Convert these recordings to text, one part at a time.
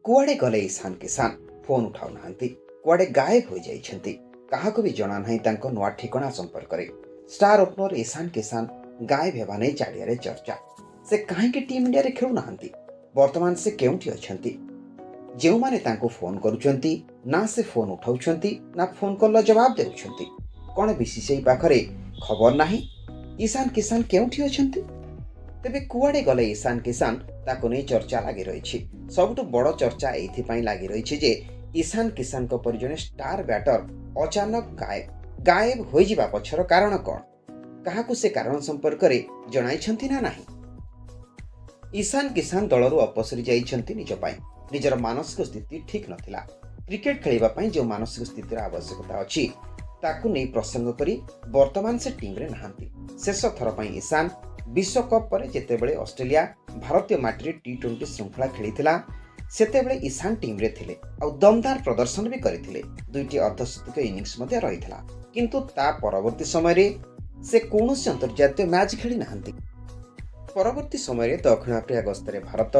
କୁଆଡ଼େ ଗଲେ ଇଶାନ କିଷାନ? ଫୋନ୍ ଉଠାଉନାହାନ୍ତି, କୁଆଡ଼େ ଗାୟବ ହୋଇଯାଇଛନ୍ତି। କାହାକୁ ବି ଜଣା ନାହିଁ ତାଙ୍କ ନୂଆ ଠିକଣା ସମ୍ପର୍କରେ। ଷ୍ଟାର ଓପନର ଇଶାନ କିଷାନ ଗାୟବ ହେବା ନେଇ ଚାରିଆଡ଼େ ଚର୍ଚ୍ଚା। ସେ କାହିଁକି ଟିମ୍ ଇଣ୍ଡିଆରେ ଖେଳୁନାହାନ୍ତି? ବର୍ତ୍ତମାନ ସେ କେଉଁଠି ଅଛନ୍ତି? ଯେଉଁମାନେ ତାଙ୍କୁ ଫୋନ୍ କରୁଛନ୍ତି, ନା ସେ ଫୋନ୍ ଉଠାଉଛନ୍ତି, ନା ଫୋନ୍ କଲ୍ର ଜବାବ ଦେଉଛନ୍ତି। କ'ଣ ବିସିସିଆଇ ପାଖରେ ଖବର ନାହିଁ ଇଶାନ କିଷାନ କେଉଁଠି ଅଛନ୍ତି? ତେବେ କୁଆଡ଼େ ଗଲେ ଇଶାନ କିଷାନ, ତାକୁ ନେଇ ଚର୍ଚ୍ଚା ଲାଗି ରହିଛି। ସବୁଠୁ ବଡ଼ ଚର୍ଚ୍ଚା ଏଇଥିପାଇଁ ଲାଗି ରହିଛି ଯେ ଇଶାନ କିଷାନଙ୍କ ପରି ଜଣେ ଷ୍ଟାର ବ୍ୟାଟର ଅଚାନକ ଗାୟବ। ଗାୟବ ହୋଇଯିବା ପଛର କାରଣ କ'ଣ? କାହାକୁ ସେ କାରଣ ସମ୍ପର୍କରେ ଜଣାଇଛନ୍ତି ନା ନାହିଁ? ଇଶାନ କିଷାନ ଦଳରୁ ଅପସରି ଯାଇଛନ୍ତି ନିଜ ପାଇଁ। ନିଜର ମାନସିକ ସ୍ଥିତି ଠିକ୍ ନଥିଲା। କ୍ରିକେଟ ଖେଳିବା ପାଇଁ ଯେଉଁ ମାନସିକ ସ୍ଥିତିର ଆବଶ୍ୟକତା ଅଛି, ତାକୁ ନେଇ ପ୍ରସଙ୍ଗ କରି ବର୍ତ୍ତମାନ ସେ ଟିମ୍ରେ ନାହାନ୍ତି। ଶେଷ ଥର ପାଇଁ ଇଶାନ ବିଶ୍ୱକପ୍ ପରେ ଯେତେବେଳେ ଅଷ୍ଟ୍ରେଲିଆ ଭାରତୀୟ ମାଟିରେ ଟି-20 ଶୃଙ୍ଖଳା ଖେଳିଥିଲା, ସେତେବେଳେ ଇଶାନ ଟିମ୍ରେ ଥିଲେ ଆଉ ଦମଦାର ପ୍ରଦର୍ଶନ ବି କରିଥିଲେ। ଦୁଇଟି ଅର୍ଦ୍ଧଶତକ ଇନିଂସ ମଧ୍ୟ ରହିଥିଲା। କିନ୍ତୁ ତା ପରବର୍ତ୍ତୀ ସମୟରେ ସେ କୌଣସି ଅନ୍ତର୍ଜାତୀୟ ମ୍ୟାଚ୍ ଖେଳି ନାହାନ୍ତି। ପରବର୍ତ୍ତୀ ସମୟରେ ଦକ୍ଷିଣ ଆଫ୍ରିକା ଗସ୍ତରେ ଭାରତ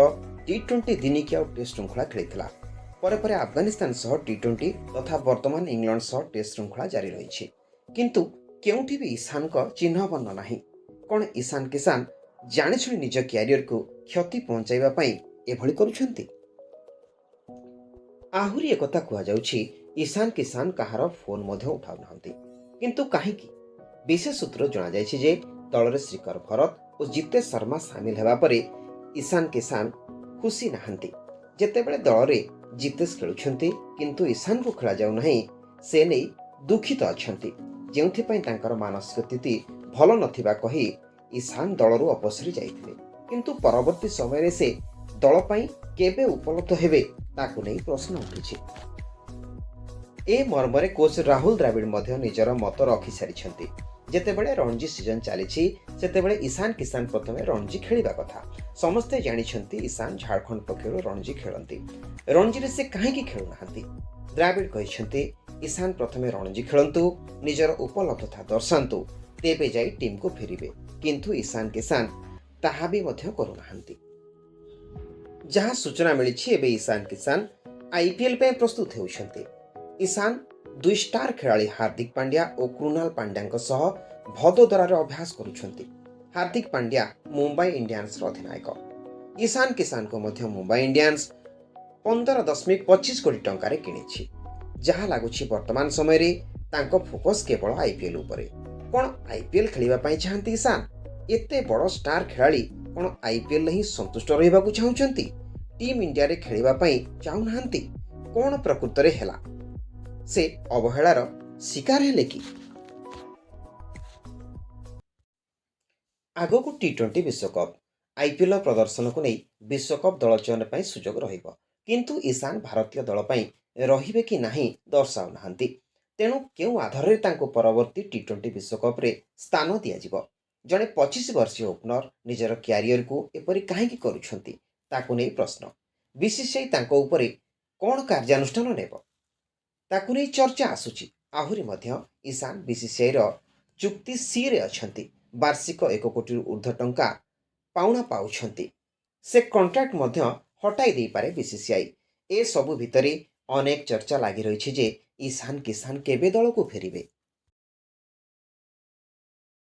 ଟି-20, ଦିନିକିଆ ଓ ଟେଷ୍ଟ ଶୃଙ୍ଖଳା ଖେଳିଥିଲା। ପରେ ପରେ ଆଫଗାନିସ୍ତାନ ସହ ଟି-20 ତଥା ବର୍ତ୍ତମାନ ଇଂଲଣ୍ଡ ସହ ଟେଷ୍ଟ ଶୃଙ୍ଖଳା ଜାରି ରହିଛି। କିନ୍ତୁ କେଉଁଠି ବି ଇଶାନଙ୍କ ଚିହ୍ନବର୍ଣ୍ଣ ନାହିଁ। କ'ଣ ଇଶାନ କିଷାନ ଜାଣିଶୁଣି ନିଜ କ୍ୟାରିୟରକୁ କ୍ଷତି ପହଞ୍ଚାଇବା ପାଇଁ ଏଭଳି କରୁଛନ୍ତି? ଆହୁରି ଏକଥା କୁହାଯାଉଛି, ଇଶାନ କିଷାନ କାହାର ଫୋନ୍ ମଧ୍ୟ ଉଠାଉନାହାନ୍ତି। କିନ୍ତୁ କାହିଁକି? ବିଶେଷ ସୂତ୍ରରୁ ଜଣାଯାଇଛି ଯେ ଦଳରେ ଶ୍ରୀକର ଭରତ ଓ ଜିତେଶ ଶର୍ମା ସାମିଲ ହେବା ପରେ ଇଶାନ କିଷାନ ଖୁସି ନାହାନ୍ତି। ଯେତେବେଳେ ଦଳରେ ଜିତେଶ ଖେଳୁଛନ୍ତି, କିନ୍ତୁ ଇଶାନକୁ ଖେଳାଯାଉ ନାହିଁ, ସେ ନେଇ ଦୁଃଖିତ ଅଛନ୍ତି। ଯେଉଁଥିପାଇଁ ତାଙ୍କର ମାନସିକ ସ୍ଥିତି ଭଲ ନଥିବା କହି ଇଶାନ ଦଳରୁ ଅପସରି ଯାଇଥିଲେ। କିନ୍ତୁ ପରବର୍ତ୍ତୀ ସମୟରେ ସେ ଦଳ ପାଇଁ କେବେ ଉପଲବ୍ଧ ହେବେ, ତାକୁ ନେଇ ପ୍ରଶ୍ନ ଉଠିଛି। ଏ ମର୍ମରେ କୋଚ୍ ରାହୁଲ ଦ୍ରାବିଡ଼ ମଧ୍ୟ ନିଜର ମତ ରଖିସାରିଛନ୍ତି। ଯେତେବେଳେ ରଣଜୀ ସିଜନ ଚାଲିଛି, ସେତେବେଳେ ଇଶାନ କିଷାନ ପ୍ରଥମେ ରଣଜୀ ଖେଳିବା କଥା। ସମସ୍ତେ ଜାଣିଛନ୍ତି, ଇଶାନ ଝାଡ଼ଖଣ୍ଡ ପକ୍ଷରୁ ରଣଜୀ ଖେଳନ୍ତି। ରଣଜୀରେ ସେ କାହିଁକି ଖେଳୁନାହାନ୍ତି? ଦ୍ରାବିଡ଼ କହିଛନ୍ତି, ଇଶାନ ପ୍ରଥମେ ରଣଜୀ ଖେଳନ୍ତୁ, ନିଜର ଉପଲବ୍ଧତା ଦର୍ଶାନ୍ତୁ, ତେବେ ଯାଇ ଟିମ୍କୁ ଫେରିବେ। କିନ୍ତୁ ଇଶାନ କିଷାନ ତାହା ବି ମଧ୍ୟ କରୁନାହାନ୍ତି। ଯାହା ସୂଚନା ମିଳିଛି, ଏବେ ଇଶାନ କିଷାନ ଆଇପିଏଲ୍ ପାଇଁ ପ୍ରସ୍ତୁତ ହେଉଛନ୍ତି। ଇଶାନ ଦୁଇ ଷ୍ଟାର ଖେଳାଳି ହାର୍ଦ୍ଦିକ ପାଣ୍ଡ୍ୟା ଓ କୃଣାଲ ପାଣ୍ଡ୍ୟାଙ୍କ ସହ ଭଦୋଦରାରେ ଅଭ୍ୟାସ କରୁଛନ୍ତି। ହାର୍ଦ୍ଦିକ ପାଣ୍ଡ୍ୟା ମୁମ୍ବାଇ ଇଣ୍ଡିଆନ୍ସର ଅଧିନାୟକ। ଇଶାନ କିଷାନଙ୍କୁ ମଧ୍ୟ ମୁମ୍ବାଇ ଇଣ୍ଡିଆନ୍ସ 15.25 କୋଟି ଟଙ୍କାରେ କିଣିଛି। ଯାହା ଲାଗୁଛି, ବର୍ତ୍ତମାନ ସମୟରେ ତାଙ୍କ ଫୋକସ୍ କେବଳ ଆଇପିଏଲ୍ ଉପରେ। କ'ଣ ଆଇପିଏଲ୍ ଖେଳିବା ପାଇଁ ଚାହାନ୍ତି ଇଶାନ? ଏତେ ବଡ଼ ଷ୍ଟାର ଖେଳାଳି କ'ଣ ଆଇପିଏଲ୍ରେ ହିଁ ସନ୍ତୁଷ୍ଟ ରହିବାକୁ ଚାହୁଁଛନ୍ତି? ଟିମ୍ ଇଣ୍ଡିଆରେ ଖେଳିବା ପାଇଁ ଚାହୁଁନାହାନ୍ତି? କ'ଣ ପ୍ରକୃତରେ ହେଲା? ସେ ଅବହେଳାର ଶିକାର ହେଲେ କି? ଆଗକୁ ଟି-20 ବିଶ୍ୱକପ୍। ଆଇପିଏଲ୍ର ପ୍ରଦର୍ଶନକୁ ନେଇ ବିଶ୍ୱକପ୍ ଦଳ ଚୟନ ପାଇଁ ସୁଯୋଗ ରହିବ। କିନ୍ତୁ ଇଶାନ ଭାରତୀୟ ଦଳ ପାଇଁ ରହିବେ କି ନାହିଁ ଦର୍ଶାଉନାହାନ୍ତି। ତେଣୁ କେଉଁ ଆଧାରରେ ତାଙ୍କୁ ପରବର୍ତ୍ତୀ ଟି-20 ବିଶ୍ୱକପ୍ରେ ସ୍ଥାନ ଦିଆଯିବ? ଜଣେ 25 ବର୍ଷୀୟ ଓପନର ନିଜର କ୍ୟାରିୟରକୁ ଏପରି କାହିଁକି କରୁଛନ୍ତି, ତାକୁ ନେଇ ପ୍ରଶ୍ନ। ବିସିସିଆଇ ତାଙ୍କ ଉପରେ କ'ଣ କାର୍ଯ୍ୟାନୁଷ୍ଠାନ ନେବ, ତାକୁ ନେଇ ଚର୍ଚ୍ଚା ଆସୁଛି। ଆହୁରି ମଧ୍ୟ ଇଶାନ ବିସିସିଆଇର ଚୁକ୍ତି ସିରେ ଅଛନ୍ତି। ବାର୍ଷିକ 1 କୋଟିରୁ ଉର୍ଦ୍ଧ୍ୱ ଟଙ୍କା ପାଉଣା ପାଉଛନ୍ତି। ସେ କଣ୍ଟ୍ରାକ୍ଟ ମଧ୍ୟ ହଟାଇ ଦେଇପାରେ ବିସିସିଆଇ। ଏସବୁ ଭିତରେ ଅନେକ ଚର୍ଚ୍ଚା ଲାଗି ରହିଛି ଯେ ଇଶାନ କିଷାନ କେବେ ଦଳକୁ ଫେରିବେ।